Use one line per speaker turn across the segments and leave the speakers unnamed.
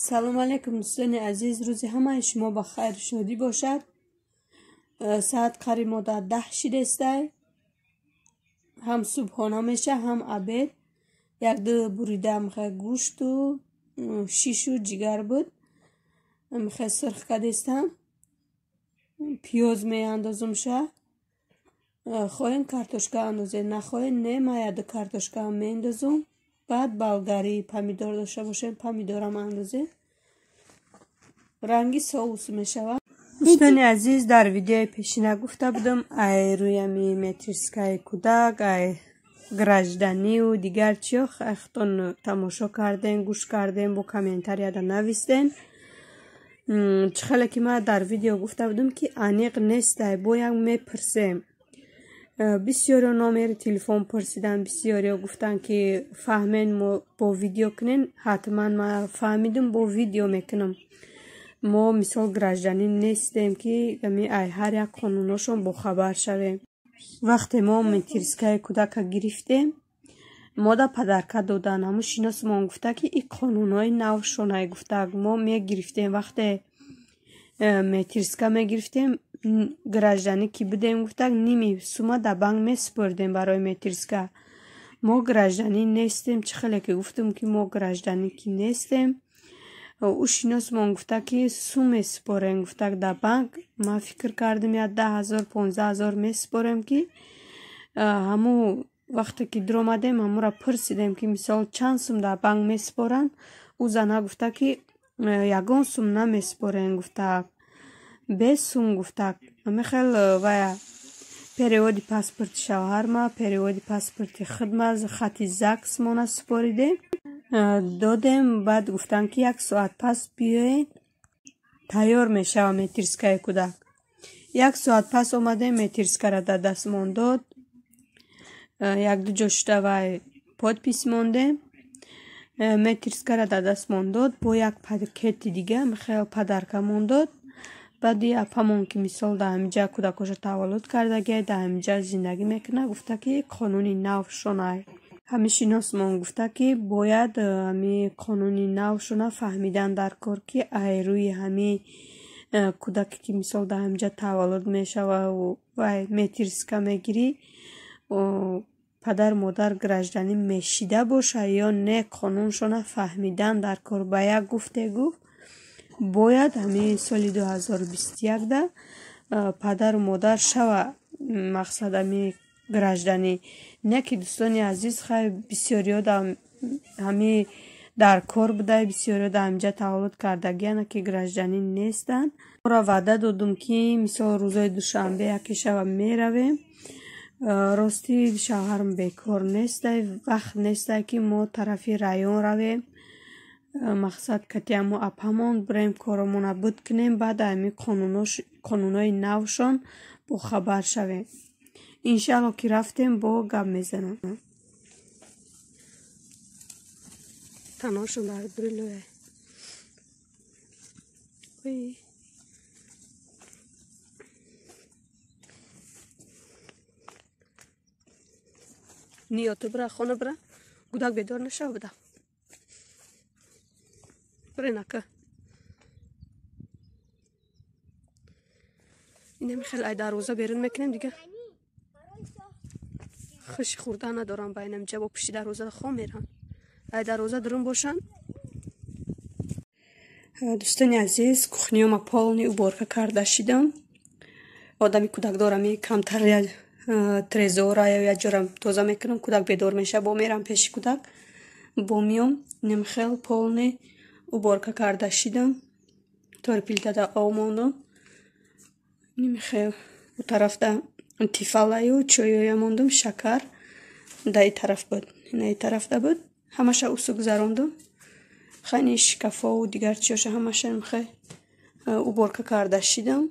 Салом алейкум, дӯстони азиз. Рӯзи ҳамаи шумо ба хайру шодӣ бошад. Соат қариб мо дар 10 шидестай. Ҳам субҳона меша, ҳам обед. Як-ду бурида мехе гӯшту шишу ҷигар буд. Мехе сирх кадестам. Пиёз меандозумша. Хоҳем картошка андозед, нахоҳем не, ма як-ду картошка меандозум. Баъд болгари помидор дошта бошем, помидорам андозем. Ранги соус мешавад. Дӯстони азиз, дар видеои пешина гуфта будам, ай рӯями метрискаи кӯдак, ай гражданиву дигар чиё худтон тамошо кардем, гӯш кардем, бо комментарияда навистен. Чӣ хеле ки ман дар видео гуфта будам, ки аниқ нестай, бояд мепурсем. Бисёриё номери телефон пурсиданд, бисёриё гуфтанд, ки фаҳмен, мо бо видео кунем. Ҳатман ман фаҳмидум, бо видео мекунам. Мо мисол гражданин нестем, ки ай ҳар як қонуношон бохабар шавем. Вақте мо метрискаи кӯдака гирифтем, мода падарка додан. Ҳамун шиносмон гуфта, ки и қонунҳои навшонай гуфта. Мо мегирифтем, вақте метриска мегирифтем, гражданӣ ки будем, гуфта, ними сума дар банк месупоридем барои метриска. Мо гражданӣ нестем. Чӣ хеле ки гуфтум, ки мо гражданӣ ки нестем, ӯ шиносмон гуфта, ки сум месупорем, гуфта, дар банк. Ман фикр кардам, я 10 000, 15 000 месупорем, ки ҳамун вақте ки дуромадем, ҳамура пурсидем, ки мисол чанд сум дар банк месупоранд. Ӯ зана гуфта, ки ягон сум намесупорем, гуфта, без сум, гуфта. Мехел вая переводи паспорти шавҳарма, переводи паспорти худма, хати ЗАГС мона супоридем, додем. Баъд гуфтанд, ки як соат пас биёед, тайёр мешава метрискаи кӯдак. Як соат пас омадем, метрискара дар дастмон дод, як-ду ҷо шуда вай подпись мондем, метрискара дар дастмон дод, бо як пакети дига мехел падаркамон дод. Баъди апамон, ки мисол дар ҳаминҷа кӯдакоша таваллуд кардагиай, дар ҳаминҷа зиндагӣ мекунад, гуфта, ки қонуни навшонай. Ҳамин шиносмон гуфта, ки бояд ҳами қонуни навшона фаҳмидан дар кор, ки ай рӯи ҳами кӯдаке, ки мисол дар ҳаминҷа таваллуд мешававу вай метриска мегирӣ, падару модар гражданин мешида боша ё не, қонуншона фаҳмидан дар кор. Ба як гуфте гуфт, бояд ҳамин соли 2021-да падару модар шава, мақсад ҳами гражданӣ. Не ки, дӯстони азиз, хай, бисёриё ҳами дар кор будай, бисёриё дар ҳаминҷа таваллуд кардагияна, ки гражданин нестанд. Моро ваъда додум, ки мисол рӯзои душанбе яке шава меравем. Рости, шавҳарам бекор нестай, вақт нестай, ки мо тарафи район равем. Мақсад катиамо апамон бирем, коромона буд кунем, баъд ҳами қонунҳои навшон бохабар шавем. Иншаалло, ки рафтем, бо гап мезанам. Таношон дар брилое. Ой, ниё, ту бира, хона бира, гудак бедор нашав, буда бирен ака. Инами хел ай дарвоза берун мекунем, дига хуши хӯрдан надорам. Ба инамҷа бо пушти дарвоза хом мерам, ай дарвоза дурун бошанд. Дӯстони азиз, кухняма полный уборка карда шидам. Одами кӯдакдорами камтар трезора ё як ҷора тоза мекунам, кӯдак бедор мешава, бо мерам пеши кӯдак, бо миём. Инам хел полный уборка карда шидам. Тори плитада об мондам. Нимихел у тарафда тифалаю чойоя мондум, шакар да и тараф буд, ина и тарафда буд, ҳамаша усу гузарондум. Хани шкафову дигар чиёша ҳамаша михе Уборка карда шидам.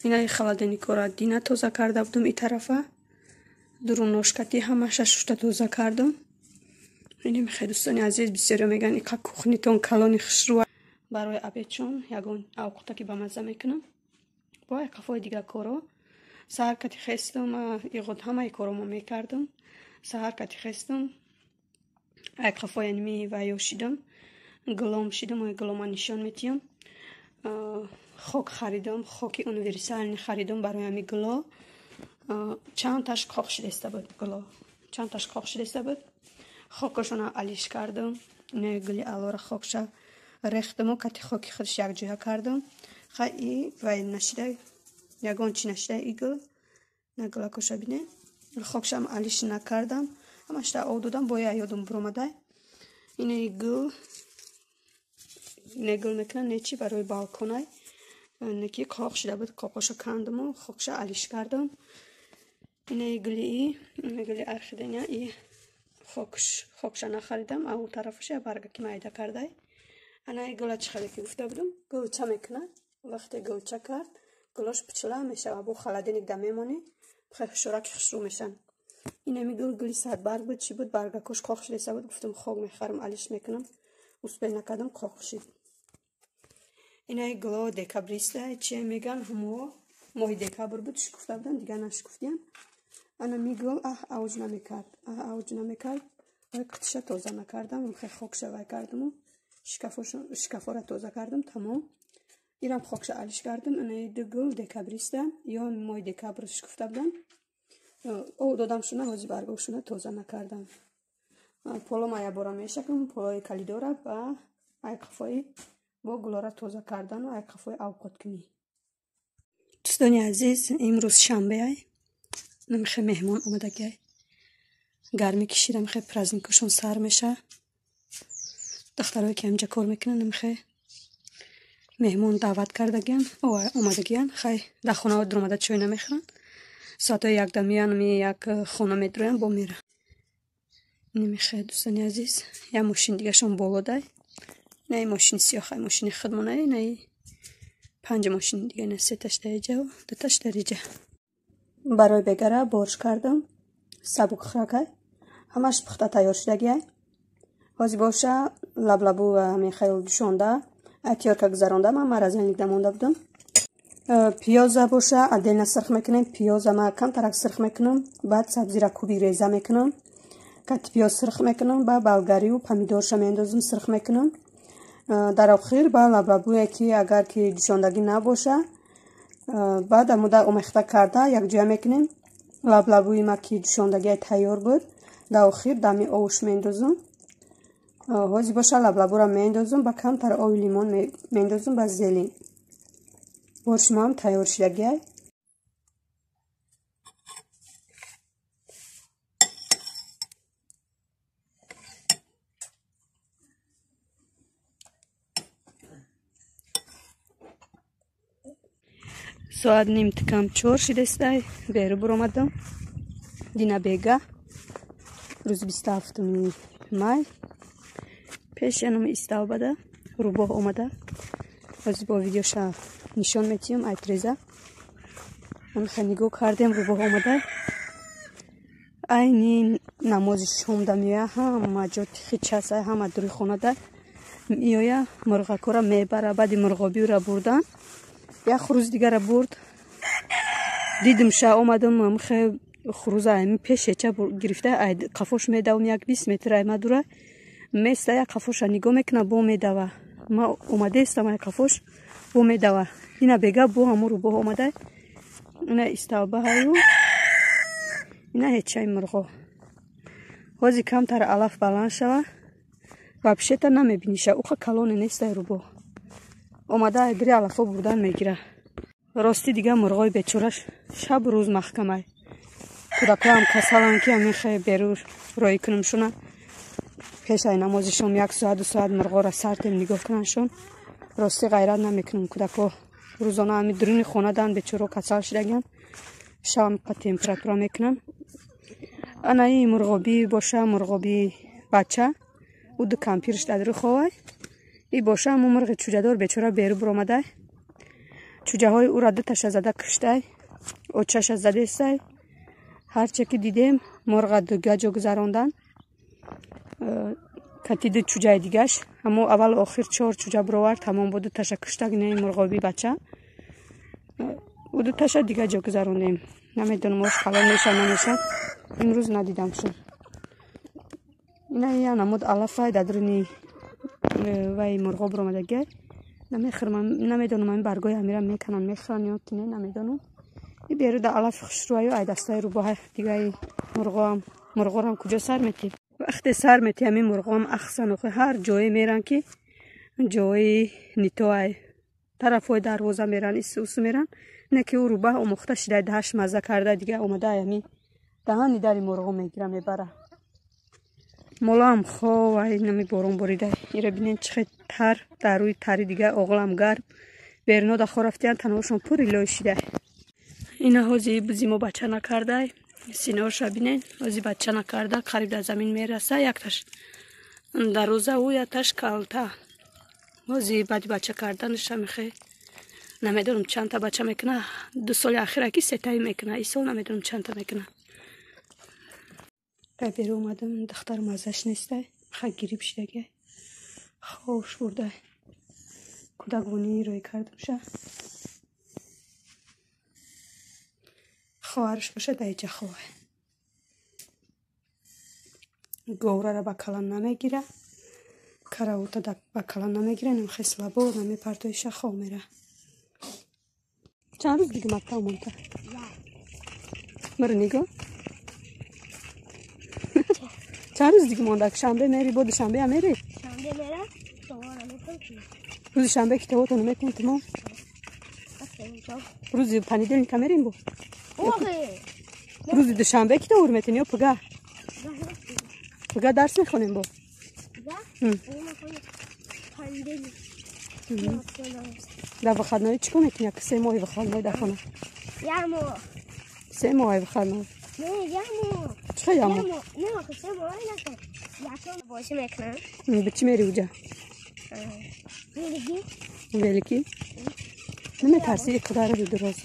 Инаи холодильникора дина тоза карда будум и тарафа. Дуруношкати ҳамаша шушта тоза кардам. Инем хеле дӯстони азиз бисёриё мегӯянд иқа кухнитон калони хушрӯ. Барои обедшон ягон авқота ки ба мазза мекунам. Бо қафои дигар коро саҳар кати хестам, иғод ҳамаи коромо мекардам. Саҳар кати хестам, ай қафои аними ваё шидам, гулом шидам, ой гулома нишон метиям. Хок харидам, хоки универсални харидам барои ҳами гуло. Чанд таш қоқ шидаиста буд гуло. Чанд таш қоқ шидаиста буд. Хокашона алиш кардам. Не гули алора хокша рехтаму кати хоки худш якҷоя кардам. Хай и вай нашида, ягон чи нашида и гул. На гулакоша бине. Хокшам алиш накардам. Ҳамашта об додам, боя ёдам буромадай. Ине гул не гул мекунам, не чи барои балконай. Неки қоқ шида буд, қоқоша кандаму хокша алиш кардам. Ине гули, ине гули орхидея и хокша нахаридам, а у тарафаша баргаки майда кардай. Ана гула чӣ хеле ки гуфта будам, гулча мекунад. Вақте гулча кард, гулош пичла мешава, бо холодильник да мемонӣ, хеле хушораки хушрӯ мешан. Инами гул гули садбарг буд, чӣ буд, баргакош қоқ шидаиста буд, гуфтам хок мехарам, алиш мекунам. Успел накардам, қоқ шид. Инаи гуло декабриста, чи меган, ҳамо моҳи декабр буд, шукуфта будам, дигар нашукуфтиям. Ана ми гул авҷ намекард, авҷ намекард. Ой қитиша тоза накардам, хеле хокша вай кардаму шкафора тоза кардам, тамом. Ирам хокша алиш кардам. Инаи ду гул декабриста, ё моҳи декабр шукуфта будам. Об додам шуна, ҳози баргошуна тоза накардам. Полома ябора мешакам, полои калидора ва айқафои бо гулора тоза кардану айқафои авқоткунӣ. Дӯстони азиз, имрӯз шанбеай. Намихе меҳмон омадагиай. Гармӣ кишида, михе праздникошон сар меша. Духтарое ки ҳамҷа кор мекунанд, намихе меҳмон даъват кардагиян, омадагиян. Хай дар хонаҳо дуромада чой намехӯранд. Соатҳои якда меян, ми як хона медроян, бо мера. Намихе дӯстони азиз, як мошин дигашон болодай. На мошини сиёҳ, мошини худмонай, на панҷ мошини дига, на сеташ дар иҷа, дуташ дар иҷа. Барои бегара борш кардам, сабук хӯракай, ҳамаш пухта тайёр шудагиай. Ҳозир боша лаблабу ва ҳамин хаёл ҷӯшонда, тиёрка гузаронда, ман морозильникда монда будам. Пиёза боша отдельно сирх мекунем, пиёза ман камтарак сирх мекунам, баъд сабзира куби реза мекунам, кати пиёз сирх мекунам, баъд болгарию помидорша меандозам, сирх мекунам. Дар охир ба лаблабуе ки агар ки ҷӯшондагӣ набоша, баъд амуда омехта карда якҷоя мекунем. Лаблабуи ма ки ҷӯшондагиай тайёр буд, дар охир дами овуш меандозам. Ҳозир боша лаблабура меандозам, ба камтар ови лимон меандозам, ба зелин. Борши маам тайёр шудагиай. Соат ним тикам чор шидастай, беру буромадам. Дина бега, рӯзи 27 май. Пеш янам исталбада, рӯбоҳ омада. Ҳозир бо видеоша нишон метиҳам, айтреза. Амиха нигоҳ кардем, рӯбоҳ омада. Айни намози шомда меоя, ҳама ҷо тихи часай, ҳама дури хонада меоя, мурғакора мебара, баъди мурғобиро бурдан. Як хуруз дигара бурд. Дидим ша омадам, амхе хуруза ами пешеча гирифта, ай қафош медавам як 20 метр ай мадура. Места як қафоша нигоҳ мекуна, бо медава. Ма омадаистам ай қафош, бо медава. Ина бега бо ҳамо рӯбоҳ омада. Ина исталбаҳаю. Ина ҳечаи мурғо. Ҳозир камтар алаф баланд шава. Вообще-то намебиниша, уқа калоне нестай рӯбоҳ. Омада айбири алафо бурдан мегира. Рости дига мурғои бечораш шабу рӯз маҳкамай. Кӯдакоам касалан ки ҳамин хе беру роӣ кунам шуна. Пеш ай намози шом як соат ду соат мурғоро сартем нигоҳ кунаншон. Рости ғайрат намекунам кӯдако. Рӯзона ҳами дуруни хонадан бечоро касал шудагиян. Шабам қа температура мекунам. Ана ин мурғобӣ боша, мурғобии бача. Ӯ ду кампирш дар рӯ ховай. И боша ҳамун мурғи чӯҷадор бечора беру биромадай. Чӯҷаҳои ӯра дуташа зада куштай, очаша задестай. Ҳарче ки дидем мурға дуга ҷо гузарондан. Кати ду чӯҷаи дигаш. Ҳамо аввал охир 4 чӯҷа бировард, ҳамон бо дуташа куштаг, не мурғоби бача. Ӯ дуташа дига ҷо гузарондем. Намедонам ош калон меша намеша. Имрӯз надидам шуд. Ина я намуд алафай дар дуруни вай мурғо биромадагиай. Намехӯрам, намедонам ҳамин баргои ҳамира мекананд, мехӯранд ё не, намедонам. И беру да алафи хушрӯаю ай дастаи рӯбоҳай дигаи мурғоам, мурғорам куҷо сар метӣ? Вақте сар метӣ ҳамин мурғоам ахсан охи ҳар ҷое меран ки ҷои нитоай тарафҳои дарвоза меран, ису усу меран. Не ки ӯ рӯбаҳ омӯхта шидай, даҳаш мазза карда дига омада ҳамин даҳани дари мурғо мегира мебара. Молаам хов ай нами борон борида. Ира бинен чӣ хел тар дар рӯи тари дига оғлам гарм. Берино да хо рафтиян таноашон пури лой шидай. Ина ҳози бузи мо бача накардай. Синаоша бинен, ҳози бача накарда, қариб дар замин мераса, якташ дароза ӯ, якташ калта. Ҳози баъди бача карданаша мехе намедонам чандта бача мекуна. 2 соли ахира ки сетаи мекуна, ин сол намедонам чандта мекуна. Ай беру омадам, духтар маззаш нестай, ха гирип шидагиай. Хош бурдай. Кӯдаквонӣ рӯй кардамша. Хоҳараш бошад дар иҷа ховай. Говрара ба калан намегира, каравота ба калан намегира, намхе слабо намепартоиша хов мера. Чанд рӯз дига мактаб монда? Миро нигоҳ. Чанд рӯз дига монда? Шанбе мери, бо душанбеам мери?
Шанбе мерам, китобҳоро мекунам.
Рӯзи шанбе китобҳотонро мекунӣ тамом? Рӯзи понедельника мерем бо? Рӯзи душанбе китобро метонӣ ё пага? Пага дарс мехонем бо? Дар выходной чӣ кор мекунӣ? Як 3 моҳи выходной дар хона?
Як моҳ.
3 моҳи выходной.
Не, як моҳ.
Чӣ як моҳ?
Не, охи 3 моҳ накун. Якум бозӣ мекунам.
Ба чӣ мери уҷа?
Велики.
Велики? Наметарсӣ иқадар рӯ дароз?